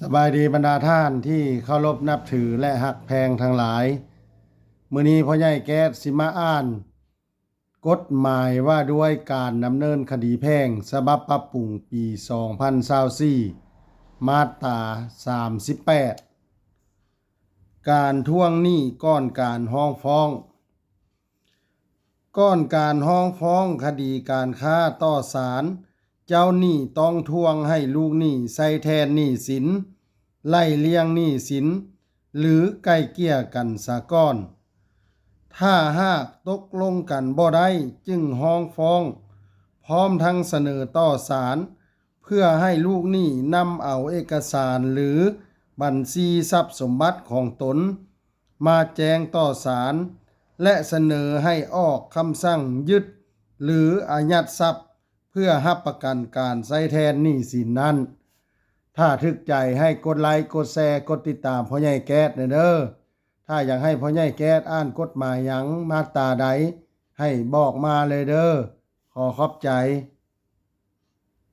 ສະບາຍດີບັນດາທ່ານທີ່ເຄົາລົບນັບຖື ແລະ ຮັກແພງທັງຫຼາຍ. ມື້ນີ້ພໍ່ໃຫຍ່ແກ້ດຊິມາອ່ານກົດໝາຍວ່າດ້ວຍການດຳເນີນຄະດີແພ່ງ ສະບັບປັບປຸງປີສອງພັນຊາວສີ່ ມາດຕາສາມສິບແປດ ການທວງໜີ້ກ່ອນການຮ້ອງຟ້ອງ. ກ່ອນການຮ້ອງຟ້ອງຄະດີການຄ້າຕໍ່ສານ, ເຈົ້າໜີ້ຕ້ອງທວງໃຫ້ລູກໜີ້ໃຊ້ແທນໜີ້ສິນ, ໄລ່ລ້ຽງໜີ້ສິນ ຫຼື ໄກ່ເກ່ຍກັນສາກ່ອນ. ຖ້າຫາກຕົກລົງກັນບໍ່ໄດ້, ຈຶ່ງຮ້ອງຟ້ອງພ້ອມທັງສະເໜີຕໍ່ສານ ເພື່ອໃຫ້ລູກໜີ້ນຳເອົາເອກະສານ ຫຼື ບັນຊີຊັບສົມບັດຂອງຕົນມາແຈ້ງຕໍ່ສານ ແລະ ສະເໜີໃຫ້ອອກຄຳສັ່ງຍຶດ ຫຼື ອາຍັດຊັບ ເພື່ອຮັບປະກັນການໃຊ້ແທນໜີ້ສິນນັ້ນ. ຖ້າຖືກໃຈໃຫ້ກົດໄລ, ກົດແຊ, ກົດຕິດຕາມພໍ່ໃຫຍ່ແກ້ດແດ່ເດີ. ຖ້າຢາກໃຫ້ພໍ່ໃຫຍ່ແກ້ດອ່ານກົດໝາຍຫຍັງ, ມາດຕາໃດ, ໃຫ້ບອກມາເລີຍເດີ. ຂໍຂອບໃຈ.